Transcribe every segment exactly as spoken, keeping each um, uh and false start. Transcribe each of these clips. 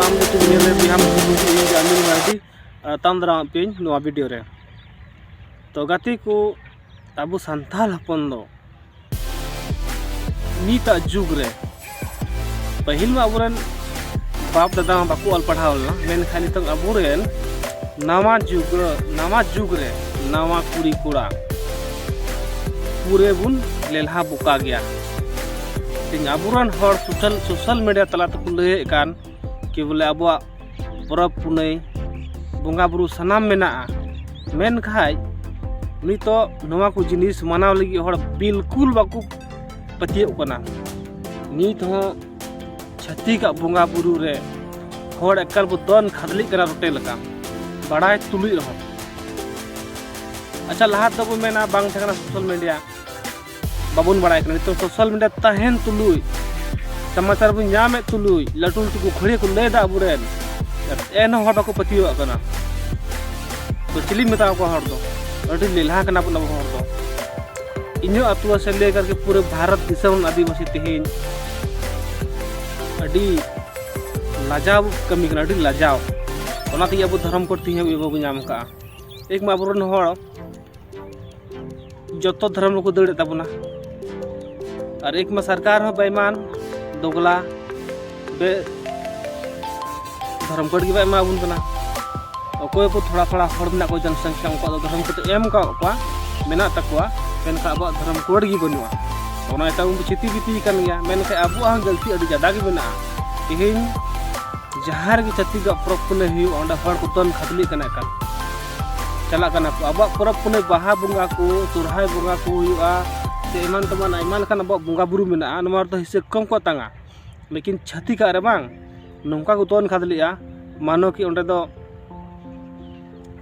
ᱟᱢ ᱫᱚ ᱪᱮᱫ ᱧᱮᱞ ᱨᱮ ᱵᱤᱦᱟᱢ ᱠᱩᱞᱩ ᱤᱧ ᱡᱟᱢᱤᱱ ᱢᱟᱨᱰᱤ, ᱟᱨ ᱛᱟᱢ ᱫᱟᱨᱟᱢ ᱯᱮᱧ ᱱᱚᱣᱟ ᱵᱷᱤᱰᱤᱭᱳ ᱨᱮ᱾ ᱛᱚ ᱜᱟᱛᱮ ᱠᱚ, ᱟᱵᱚ ᱥᱟᱱᱛᱟᱲ ᱦᱚᱯᱚᱱ ᱫᱚ ᱱᱤᱛᱟᱜ ᱡᱩᱜᱽ ᱨᱮ, ᱯᱟᱹᱦᱤᱞ ᱢᱟ ᱟᱵᱚᱨᱮᱱ ᱵᱟᱯ ᱫᱟᱫᱟ ᱢᱟ ᱵᱟᱠᱚ ᱚᱞ ᱯᱟᱲᱦᱟᱣ ᱞᱮᱱᱟ, ᱢᱮᱱᱠᱷᱟᱱ ᱱᱤᱛᱚᱝ ᱟᱵᱚᱨᱮᱱ ᱱᱟᱣᱟ ᱡᱩᱜᱽ, ᱱᱟᱣᱟ ᱡᱩᱜᱽ ᱨᱮ ᱱᱟᱣᱟ ᱠᱩᱲᱤ ᱠᱚᱲᱟ ᱯᱩᱨᱟᱹ ᱵᱚᱱ ᱞᱮᱞᱦᱟ ᱵᱚᱠᱟ ᱜᱮᱭᱟ᱾ ᱛᱮᱦᱮᱧ ᱟᱵᱚᱨᱮᱱ ᱦᱚᱲ ᱥᱳᱥᱟᱞ, ᱥᱳᱥᱟᱞ ᱢᱤᱰᱤᱭᱟ ᱛᱟᱞᱟ ᱛᱮᱠᱚ ᱞᱟᱹᱭᱮᱫ ᱠᱟᱱ ᱠᱤ ᱵᱚᱞᱮ ᱟᱵᱚᱣᱟᱜ ᱯᱚᱨᱚᱵᱽ ᱯᱩᱱᱟᱹᱭ, ᱵᱚᱸᱜᱟ ᱵᱩᱨᱩ ᱥᱟᱱᱟᱢ ᱢᱮᱱᱟᱜᱼᱟ, ᱢᱮᱱᱠᱷᱟᱡ ᱱᱤᱛᱚᱜ ᱱᱚᱣᱟ ᱠᱚ ᱡᱤᱱᱤᱥ ᱢᱟᱱᱟᱣ ᱞᱟᱹᱜᱤᱫ ᱦᱚᱲ ᱵᱤᱞᱠᱩᱞ ᱵᱟᱠᱚ ᱯᱟᱹᱛᱭᱟᱹᱜ ᱠᱟᱱᱟ᱾ ᱱᱤᱛ ᱦᱚᱸ ᱪᱷᱟᱹᱛᱤᱠᱟᱜ ᱵᱚᱸᱜᱟ ᱵᱩᱨᱩ ᱨᱮ ᱦᱚᱲ ᱮᱠᱟᱞ ᱵᱚ ᱫᱚᱱ ᱠᱷᱟᱫᱽᱞᱤᱜ ᱠᱟᱱᱟ ᱨᱚᱴᱮ ᱞᱮᱠᱟ, ᱵᱟᱲᱟᱭ ᱛᱩᱞᱩᱡ ᱨᱮᱦᱚᱸ᱾ ᱟᱪᱪᱷᱟ, ᱞᱟᱦᱟ ᱛᱮᱫᱚ ᱵᱚ ᱢᱮᱱᱟ ᱵᱟᱝ ᱛᱟᱦᱮᱸ ᱠᱟᱱᱟ ᱥᱳᱥᱟᱞ ᱢᱤᱰᱤᱭᱟ, ᱵᱟᱵᱚᱱ ᱵᱟᱲᱟᱭ ᱠᱟᱱᱟ᱾ ᱱᱤᱛᱚᱜ ᱥᱳᱥᱟᱞ ᱢᱤᱰᱤᱭᱟ ᱛᱟᱦᱮᱱ ᱛᱩᱞᱩᱡ, ᱥᱚᱢᱟᱪᱟᱨ ᱵᱚᱱ ᱧᱟᱢᱮᱫ ᱛᱩᱞᱩᱡ, ᱞᱟᱹᱴᱩ ᱞᱟᱹᱴᱩ ᱠᱚ ᱠᱷᱚᱲᱤᱭᱟᱹ ᱠᱚ ᱞᱟᱹᱭᱫᱟ ᱟᱵᱚᱨᱮᱱ, ᱮᱱᱦᱚᱸ ᱦᱚᱲ ᱵᱟᱠᱚ ᱯᱟᱹᱛᱭᱟᱹᱣᱟᱜ ᱠᱟᱱᱟ᱾ ᱛᱚ ᱪᱤᱞᱤᱢ ᱢᱮᱛᱟ ᱠᱚᱣᱟ ᱦᱚᱲ ᱫᱚ? ᱟᱹᱰᱤ ᱞᱮᱞᱦᱟ ᱠᱟᱱᱟ ᱵᱚᱱ ᱟᱵᱚ ᱦᱚᱲ ᱫᱚ᱾ ᱤᱧᱟᱹᱜ ᱟᱹᱛᱩ ᱥᱮ ᱞᱟᱹᱭ ᱠᱟᱨ ᱠᱮ ᱯᱩᱨᱟᱹ ᱵᱷᱟᱨᱚᱛ ᱫᱤᱥᱚᱢ ᱨᱮᱱ ᱟᱹᱫᱤᱵᱟᱹᱥᱤ ᱛᱮᱦᱮᱧ ᱟᱹᱰᱤ ᱞᱟᱡᱟᱣ ᱠᱟᱹᱢᱤ ᱠᱟᱱᱟ, ᱟᱹᱰᱤ ᱞᱟᱡᱟᱣ᱾ ᱚᱱᱟ ᱛᱮᱜᱮ ᱟᱵᱚ ᱫᱷᱚᱨᱚᱢ ᱠᱳᱰ ᱛᱮᱦᱮᱧ ᱦᱟᱹᱵᱤᱡ ᱵᱟᱵᱚ ᱧᱟᱢ ᱠᱟᱜᱼᱟ᱾ ᱮᱠ ᱢᱟ ᱟᱵᱚᱨᱮᱱ ᱦᱚᱲ ᱡᱚᱛᱚ ᱫᱷᱚᱨᱚᱢ ᱨᱮᱠᱚ ᱫᱟᱹᱲᱮᱫ ᱛᱟᱵᱚᱱᱟ, ᱟᱨ ᱮᱠ ᱢᱟ ᱥᱚᱨᱠᱟᱨ ᱦᱚᱸ ᱵᱮᱭᱢᱟᱱ, ᱫᱚᱜᱽᱞᱟ, ᱵᱮ-, ᱫᱷᱚᱨᱚᱢ ᱠᱳᱰ ᱜᱮ ᱵᱟᱭ ᱮᱢᱟ ᱵᱚᱱ ᱠᱟᱱᱟ᱾ ᱚᱠᱚᱭ ᱠᱚ ᱛᱷᱚᱲᱟ ᱛᱷᱚᱲᱟ ᱦᱚᱲ ᱢᱮᱱᱟᱜ ᱠᱚᱣᱟ, ᱡᱚᱱᱥᱚᱝᱠᱷᱟ, ᱩᱱᱠᱩᱣᱟᱜ ᱫᱚ ᱫᱷᱚᱨᱚᱢ ᱠᱳᱰ ᱮᱢ ᱠᱟᱣᱟᱫ ᱠᱚᱣᱟ, ᱢᱮᱱᱟᱜ ᱛᱟᱠᱚᱣᱟ, ᱢᱮᱱᱠᱷᱟᱱ ᱟᱵᱚᱣᱟᱜ ᱫᱷᱚᱨᱚᱢ ᱠᱳᱰ ᱜᱮ ᱵᱟᱹᱱᱩᱜᱼᱟ᱾ ᱚᱱᱟ ᱤᱭᱟᱹᱛᱮ ᱩᱱᱠᱩ ᱪᱷᱤᱛᱤ ᱵᱤᱛᱤ ᱠᱟᱱ ᱜᱮᱭᱟ, ᱢᱮᱱᱠᱷᱟᱱ ᱟᱵᱚᱣᱟᱜ ᱦᱚᱸ ᱜᱟᱹᱞᱛᱤ ᱟᱹᱰᱤ ᱡᱟᱫᱟ ᱜᱮ ᱢᱮᱱᱟᱜᱼᱟ᱾ ᱛᱮᱦᱮᱧ ᱡᱟᱦᱟᱸ ᱨᱮᱜᱮ ᱪᱷᱟᱹᱛᱤᱠᱟᱜ ᱯᱚᱨᱚᱵᱽ ᱯᱩᱱᱟᱹᱭ ᱦᱩᱭᱩᱜᱼᱟ, ᱚᱸᱰᱮ ᱦᱚᱲ ᱠᱚ ᱫᱚᱱ ᱠᱷᱟᱫᱽᱞᱤᱜ ᱠᱟᱱᱟ, ᱮᱠᱟᱞ ᱪᱟᱞᱟᱜ ᱠᱟᱱᱟ ᱠᱚ᱾ ᱟᱵᱚᱣᱟᱜ ᱯᱚᱨᱚᱵᱽ ᱯᱩᱱᱟᱹᱭ, ᱵᱟᱦᱟ ᱵᱚᱸᱜᱟ ᱠᱚ, ᱥᱚᱨᱦᱟᱭ ᱵᱚᱸᱜᱟ ᱠᱚ ᱦᱩᱭᱩᱜᱼᱟ, ᱥᱮ ᱮᱢᱟᱱ ᱛᱮᱢᱟᱱ ᱟᱭᱢᱟ ᱞᱮᱠᱟᱱ ᱟᱵᱚᱣᱟᱜ ᱵᱚᱸᱜᱟ ᱵᱩᱨᱩ ᱢᱮᱱᱟᱜᱼᱟ, ᱱᱚᱣᱟ ᱨᱮᱫᱚ ᱦᱤᱥᱟᱹ ᱠᱚᱢ ᱠᱚ ᱛᱟᱝᱟ᱾ ᱞᱮᱠᱤᱱ ᱪᱷᱟᱹᱛᱤᱠᱟᱜ ᱨᱮ ᱵᱟᱝ, ᱱᱚᱝᱠᱟ ᱠᱚ ᱫᱚᱱ ᱠᱷᱟᱫᱽᱞᱮᱜᱼᱟ, ᱢᱟᱱᱚ ᱠᱤ ᱚᱸᱰᱮ ᱫᱚ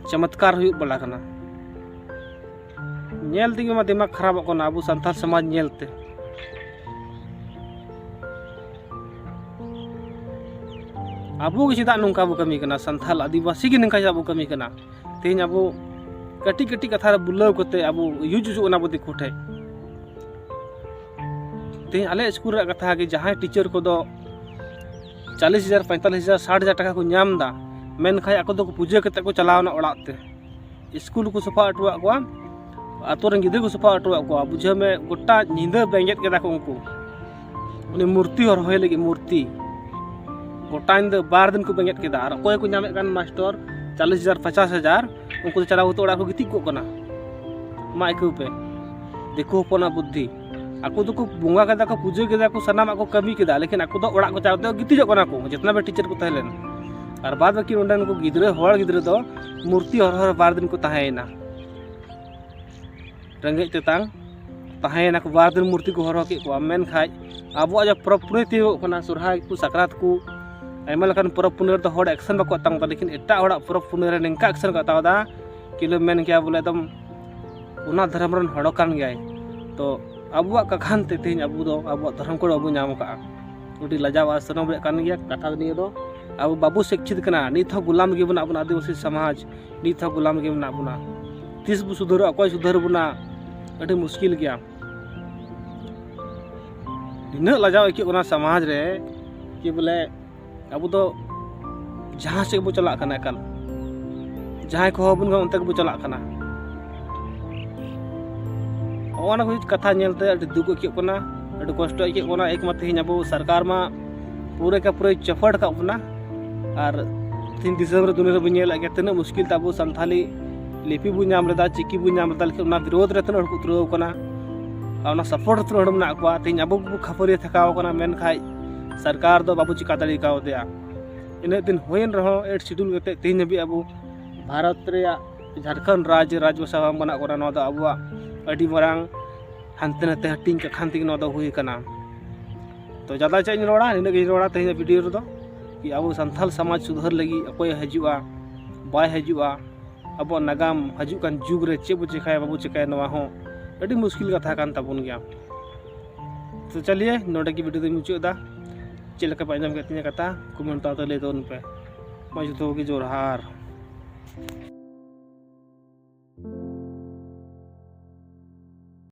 ᱪᱚᱢᱚᱛᱠᱟᱨ ᱦᱩᱭᱩᱜ ᱵᱟᱞᱟ ᱠᱟᱱᱟ᱾ ᱧᱮᱞ ᱛᱮᱜᱮ ᱢᱟ ᱫᱤᱢᱟᱜᱽ ᱠᱷᱟᱨᱟᱯᱚᱜ ᱠᱟᱱᱟ ᱟᱵᱚ ᱥᱟᱱᱛᱟᱲ ᱥᱚᱢᱟᱡᱽ ᱧᱮᱞᱛᱮ᱾ ᱟᱵᱚ ᱜᱮ ᱪᱮᱫᱟᱜ ᱱᱚᱝᱠᱟ ᱵᱚ ᱠᱟᱹᱢᱤ ᱠᱟᱱᱟ? ᱥᱟᱱᱛᱟᱲ ᱟᱹᱫᱤᱵᱟᱹᱥᱤ ᱜᱮ ᱱᱚᱝᱠᱟ ᱪᱮᱫᱟᱜ ᱵᱚ ᱠᱟᱹᱢᱤ ᱠᱟᱱᱟ? ᱛᱮᱦᱮᱧ ᱟᱵᱚ ᱠᱟᱹᱴᱤᱡ ᱠᱟᱹᱴᱤᱡ ᱠᱟᱛᱷᱟ ᱨᱮ ᱵᱩᱞᱟᱹᱣ ᱠᱟᱛᱮ ᱟᱵᱚ ᱤᱭᱩᱡᱽ ᱦᱚᱪᱚᱜ ᱠᱟᱱᱟ ᱵᱚ ᱫᱤᱠᱩ ᱴᱷᱮᱡ᱾ ᱛᱮᱦᱮᱧ ᱟᱞᱮ ᱥᱠᱩᱞ ᱨᱮᱭᱟᱜ ᱠᱟᱛᱷᱟ ᱜᱮ, ᱡᱟᱦᱟᱸᱭ ᱴᱤᱪᱟᱨ ᱠᱚᱫᱚ ᱪᱟᱞᱤᱥ ᱦᱟᱡᱟᱨ, ᱯᱚᱸᱭᱛᱟᱞᱤᱥ ᱦᱟᱡᱟᱨ, ᱥᱟᱴ ᱦᱟᱡᱟᱨ ᱴᱟᱠᱟ ᱠᱚ ᱧᱟᱢ ᱮᱫᱟ, ᱢᱮᱱᱠᱷᱟᱱ ᱟᱠᱚ ᱫᱚᱠᱚ ᱯᱩᱡᱟᱹ ᱠᱟᱛᱮ ᱠᱚ ᱪᱟᱞᱟᱣᱱᱟ ᱚᱲᱟᱜ ᱛᱮ᱾ ᱥᱠᱩᱞ ᱠᱚ ᱥᱟᱯᱷᱟ ᱦᱚᱴᱚᱣᱟᱜ ᱠᱚᱣᱟ, ᱟᱛᱳ ᱨᱮᱱ ᱜᱤᱫᱽᱨᱟᱹ ᱠᱚ ᱥᱟᱯᱷᱟ ᱦᱚᱴᱚᱣᱟᱜ ᱠᱚᱣᱟ᱾ ᱵᱩᱡᱷᱟᱹᱣ ᱢᱮ, ᱜᱚᱴᱟ ᱧᱤᱫᱟᱹ ᱵᱮᱸᱜᱮᱫ ᱠᱮᱫᱟ ᱠᱚ ᱩᱱᱠᱩ, ᱩᱱᱤ ᱢᱩᱨᱛᱤ ᱦᱚᱨᱦᱚᱭ ᱞᱟᱹᱜᱤᱫ ᱢᱩᱨᱛᱤ᱾ ᱜᱚᱴᱟ ᱧᱤᱫᱟᱹ ᱵᱟᱨ ᱫᱤᱱ ᱠᱚ ᱵᱮᱸᱜᱮᱫ ᱠᱮᱫᱟ᱾ ᱟᱨ ᱚᱠᱚᱭ ᱠᱚ ᱧᱟᱢᱮᱫ ᱠᱟᱱ ᱢᱟᱥᱴᱚᱨ ᱪᱟᱞᱤᱥ ᱦᱟᱡᱟᱨ, ᱯᱚᱪᱟᱥ ᱦᱟᱡᱟᱨ, ᱩᱱᱠᱩ ᱫᱚ ᱪᱟᱞᱟᱣ ᱠᱟᱛᱮ ᱚᱲᱟᱜ ᱠᱚ ᱜᱤᱛᱤᱡ ᱠᱚᱜ ᱠᱟᱱᱟ᱾ ᱢᱟ ᱟᱹᱭᱠᱟᱹᱣ ᱯᱮ, ᱫᱤᱠᱩ ᱦᱚᱯᱚᱱᱟᱜ ᱵᱩᱫᱽᱫᱷᱤ᱾ ᱟᱠᱚ ᱫᱚᱠᱚ ᱵᱚᱸᱜᱟ ᱠᱮᱫᱟ ᱠᱚ, ᱯᱩᱡᱟᱹ ᱠᱮᱫᱟ ᱠᱚ, ᱥᱟᱱᱟᱢᱟᱜ ᱠᱚ ᱠᱟᱹᱢᱤ ᱠᱮᱫᱟ, ᱞᱮᱠᱤᱱ ᱟᱠᱚ ᱫᱚ ᱚᱲᱟᱜ ᱠᱚ ᱪᱟᱞᱟᱣ ᱠᱟᱛᱮ ᱜᱤᱛᱤᱡᱚᱜ ᱠᱟᱱᱟ ᱠᱚ, ᱡᱮᱛᱱᱟ ᱵᱮ ᱴᱤᱪᱟᱨ ᱠᱚ ᱛᱟᱦᱮᱸ ᱞᱮᱱ᱾ ᱟᱨ ᱵᱟᱫ ᱵᱟᱹᱠᱤ ᱚᱸᱰᱮᱱ ᱠᱚ ᱜᱤᱫᱽᱨᱟᱹ, ᱦᱚᱲ ᱜᱤᱫᱽᱨᱟᱹ ᱫᱚ ᱢᱩᱨᱛᱤ ᱦᱚᱨᱦᱚ ᱨᱮ ᱵᱟᱨ ᱫᱤᱱ ᱠᱚ ᱛᱟᱦᱮᱸᱭᱮᱱᱟ᱾ ᱨᱮᱸᱜᱮᱡ ᱛᱮᱛᱟᱝ ᱛᱟᱦᱮᱸᱭᱮᱱᱟ ᱠᱚ, ᱵᱟᱨ ᱫᱤᱱ ᱢᱩᱨᱛᱤ ᱠᱚ ᱦᱚᱨᱦᱚ ᱠᱮᱫ ᱠᱚᱣᱟ᱾ ᱢᱮᱱᱠᱷᱟᱡ ᱟᱵᱚᱣᱟᱜ ᱡᱟᱦᱟᱸ ᱯᱚᱨᱚᱵᱽ ᱯᱩᱱᱟᱹᱭ ᱛᱤᱭᱳᱜᱚᱜ ᱠᱟᱱᱟ, ᱥᱚᱨᱦᱟᱭ ᱠᱚ, ᱥᱟᱠᱨᱟᱛ ᱠᱚ, ᱟᱭᱢᱟ ᱞᱮᱠᱟᱱ ᱯᱚᱨᱚᱵᱽ ᱯᱩᱱᱟᱹᱭ ᱨᱮᱫᱚ ᱦᱚᱲ ᱮᱠᱥᱮᱱ ᱵᱟᱠᱚ ᱟᱛᱟᱝ ᱮᱫᱟ, ᱞᱮᱠᱤᱱ ᱮᱴᱟᱜ ᱦᱚᱲᱟᱜ ᱯᱚᱨᱚᱵᱽ ᱯᱩᱱᱟᱹᱭ ᱨᱮ ᱱᱤᱝᱠᱟ ᱮᱠᱥᱮᱱ ᱠᱚ ᱦᱟᱛᱟᱣ ᱮᱫᱟ, ᱠᱤᱞᱳ ᱢᱮᱱ ᱠᱮᱭᱟ ᱵᱚᱞᱮ ᱮᱠᱫᱚᱢ ᱚᱱᱟ ᱫᱷᱚᱨᱚᱢ ᱨᱮᱱ ᱦᱚᱲ ᱠᱟᱱ ᱜᱮᱭᱟᱭ᱾ ᱛᱚ ᱟᱵᱚᱣᱟᱜ ᱠᱟᱠᱷᱟᱱ ᱛᱮ ᱛᱮᱦᱮᱧ ᱟᱵᱚ ᱫᱚ ᱟᱵᱚᱣᱟᱜ ᱫᱷᱚᱨᱚᱢ ᱠᱚᱰ ᱵᱟᱵᱚ ᱧᱟᱢ ᱟᱠᱟᱫᱼᱟ᱾ ᱟᱹᱰᱤ ᱞᱟᱡᱟᱣ ᱟᱨ ᱥᱚᱨᱚᱢ ᱨᱮᱭᱟᱜ ᱠᱟᱱ ᱜᱮᱭᱟ ᱠᱟᱛᱷᱟ ᱫᱚ ᱱᱤᱭᱟᱹ ᱫᱚ᱾ ᱟᱵᱚ ᱵᱟᱵᱚ ᱥᱤᱠᱪᱷᱤᱛ ᱠᱟᱱᱟ, ᱱᱤᱛ ᱦᱚᱸ ᱜᱩᱞᱟᱢ ᱜᱮ ᱢᱮᱱᱟᱜ ᱵᱚᱱᱟ ᱟᱹᱫᱤᱵᱟᱹᱥᱤ ᱥᱚᱢᱟᱡᱽ, ᱱᱤᱛ ᱦᱚᱸ ᱜᱩᱞᱟᱢ ᱜᱮ ᱢᱮᱱᱟᱜ ᱵᱚᱱᱟ᱾ ᱛᱤᱥ ᱵᱚ ᱥᱩᱫᱷᱟᱹᱨᱚᱜᱼᱟ, ᱚᱠᱚᱭ ᱥᱩᱫᱷᱟᱹᱨ ᱵᱚᱱᱟ, ᱟᱹᱰᱤ ᱢᱩᱥᱠᱤᱞ ᱜᱮᱭᱟ᱾ ᱱᱤᱱᱟᱹᱜ ᱞᱟᱡᱟᱣ ᱟᱹᱭᱠᱟᱹᱜ ᱠᱟᱱᱟ ᱥᱚᱢᱟᱡᱽ ᱨᱮ ᱠᱤ ᱵᱚᱞᱮ ᱟᱵᱚ ᱫᱚ ᱡᱟᱦᱟᱸ ᱥᱮᱫ ᱵᱚ ᱪᱟᱞᱟᱜ ᱠᱟᱱᱟ, ᱮᱠᱟᱞ ᱡᱟᱦᱟᱸᱭ ᱠᱚ ᱦᱚᱦᱚ ᱟᱵᱚᱱ ᱠᱟᱱᱟ ᱚᱱᱛᱮ ᱜᱮᱵᱚ ᱪᱟᱞᱟᱜ ᱠᱟᱱᱟ᱾ ᱦᱚᱸᱜᱼᱚ ᱱᱟ ᱠᱚ ᱠᱟᱛᱷᱟ ᱧᱮᱞᱛᱮ ᱟᱹᱰᱤ ᱫᱩᱠ ᱟᱹᱭᱠᱟᱹᱜ ᱠᱟᱱᱟ, ᱟᱹᱰᱤ ᱠᱚᱥᱴᱚ ᱟᱹᱭᱠᱟᱹᱜ ᱠᱟᱱᱟ᱾ ᱮᱠᱢᱟ ᱛᱮᱦᱮᱧ ᱟᱵᱚ ᱥᱚᱨᱠᱟᱨ ᱢᱟ ᱯᱩᱨᱟᱹ ᱠᱟ ᱯᱩᱨᱟᱹᱭ ᱪᱟᱯᱟᱲ ᱟᱠᱟᱫ ᱵᱚᱱᱟ᱾ ᱟᱨ ᱛᱮᱦᱮᱧ ᱫᱤᱥᱚᱢ ᱨᱮ, ᱫᱩᱱᱤᱭᱟᱹ ᱨᱮᱵᱚᱱ ᱧᱮᱞᱮᱫ ᱜᱮᱭᱟ ᱛᱤᱱᱟᱹᱜ ᱢᱩᱥᱠᱤᱞ ᱛᱮ ᱟᱵᱚ ᱥᱟᱱᱛᱷᱟᱞᱤ ᱞᱤᱯᱤ ᱵᱚᱱ ᱧᱟᱢ ᱞᱮᱫᱟ, ᱪᱤᱠᱤ ᱵᱚᱱ ᱧᱟᱢ ᱞᱮᱫᱟ, ᱞᱮᱠᱤᱱ ᱚᱱᱟ ᱵᱤᱨᱳᱫᱷ ᱨᱮ ᱛᱤᱱᱟᱹᱜ ᱦᱚᱲ ᱠᱚ ᱩᱛᱨᱟᱹᱣ ᱟᱠᱟᱱᱟ᱾ ᱟᱨ ᱚᱱᱟ ᱥᱟᱯᱳᱨᱴ ᱨᱮ ᱛᱤᱱᱟᱹᱜ ᱦᱚᱲ ᱢᱮᱱᱟᱜ ᱠᱚᱣᱟ᱾ ᱛᱮᱦᱮᱧ ᱟᱵᱚ ᱜᱮᱵᱚ ᱠᱷᱟᱹᱯᱟᱹᱨᱤ ᱛᱷᱟᱠᱟᱣ ᱟᱠᱟᱱᱟ, ᱢᱮᱱᱠᱷᱟᱡ ᱥᱚᱨᱠᱟᱨ ᱫᱚ ᱵᱟᱵᱚ ᱪᱤᱠᱟ ᱫᱟᱲᱮ ᱠᱟᱣᱫᱮᱭᱟ᱾ ᱤᱱᱟᱹᱜ ᱫᱤᱱ ᱦᱩᱭᱮᱱ ᱨᱮᱦᱚᱸ, ᱮᱭᱤᱴ ᱥᱤᱰᱩᱞ ᱠᱟᱛᱮ ᱛᱮᱦᱮᱧ ᱦᱟᱹᱵᱤᱡ ᱟᱵᱚ ᱵᱷᱟᱨᱚᱛ ᱨᱮᱭᱟᱜ ᱡᱷᱟᱲᱠᱷᱚᱸᱰ ᱨᱟᱡᱽ, ᱨᱟᱡᱽ ᱵᱷᱟᱥᱟ ᱵᱟᱝ ᱵᱮᱱᱟᱜ ᱠᱟᱱᱟ᱾ ᱱᱚᱣᱟ ᱫᱚ ᱟᱵᱚᱣᱟᱜ ᱟᱹᱰᱤ ᱢᱟᱨᱟᱝ ᱦᱟᱱᱛᱮ ᱱᱟᱛᱮ ᱦᱟᱹᱴᱤᱧ ᱠᱟᱠᱷᱟᱱ ᱛᱮᱜᱮ ᱱᱚᱣᱟ ᱫᱚ ᱦᱩᱭ ᱟᱠᱟᱱᱟ᱾ ᱛᱚ ᱡᱟᱫᱟ ᱪᱮᱫ ᱤᱧ ᱨᱚᱲᱟ, ᱱᱤᱱᱟᱹᱜ ᱜᱤᱧ ᱨᱚᱲᱟ ᱛᱮᱦᱮᱧᱟᱜ ᱵᱷᱤᱰᱤᱭᱳ ᱨᱮᱫᱚ᱾ ᱠᱤ ᱟᱵᱚ ᱥᱟᱱᱛᱟᱞ ᱥᱚᱢᱟᱡᱽ ᱥᱩᱫᱷᱟᱹᱨ ᱞᱟᱹᱜᱤᱫ ᱚᱠᱚᱭᱮ ᱦᱤᱡᱩᱜᱼᱟ, ᱵᱟᱭ ᱦᱤᱡᱩᱜᱼᱟ, ᱟᱵᱚᱣᱟᱜ ᱱᱟᱜᱟᱢ ᱦᱤᱡᱩᱜ ᱠᱟᱱ ᱡᱩᱜᱽ ᱨᱮ ᱪᱮᱫ ᱵᱚ ᱪᱮᱠᱟᱭᱟ, ᱵᱟᱵᱚ ᱪᱮᱠᱟᱭᱟ, ᱱᱚᱣᱟ ᱦᱚᱸ ᱟᱹᱰᱤ ᱢᱩᱥᱠᱤᱞ ᱠᱟᱛᱷᱟ ᱠᱟᱱ ᱛᱟᱵᱚᱱ ᱜᱮᱭᱟ᱾ ᱛᱚ ᱪᱟᱞᱤᱭᱮ, ᱱᱚᱰᱮ ᱜᱮ ᱵᱷᱤᱰᱤᱭᱳ ᱫᱚᱧ ᱢᱩᱪᱟᱹᱫ ᱮᱫᱟ᱾ ᱪᱮᱫ ᱞᱮᱠᱟ ᱯᱮ ᱟᱸᱡᱚᱢ ᱠᱮᱫ ᱛᱤᱧᱟᱹ ᱠᱟᱛᱷᱟ, ᱠᱚᱢᱮᱱᱴ ᱛᱟᱞᱟᱛᱮ ᱞᱟᱹᱭ ᱛᱟᱵᱚᱱ ᱯᱮ᱾ ᱢᱟ ᱡᱚᱛᱚ ᱠᱚᱜᱮ ᱡᱚᱦᱟᱨ᱾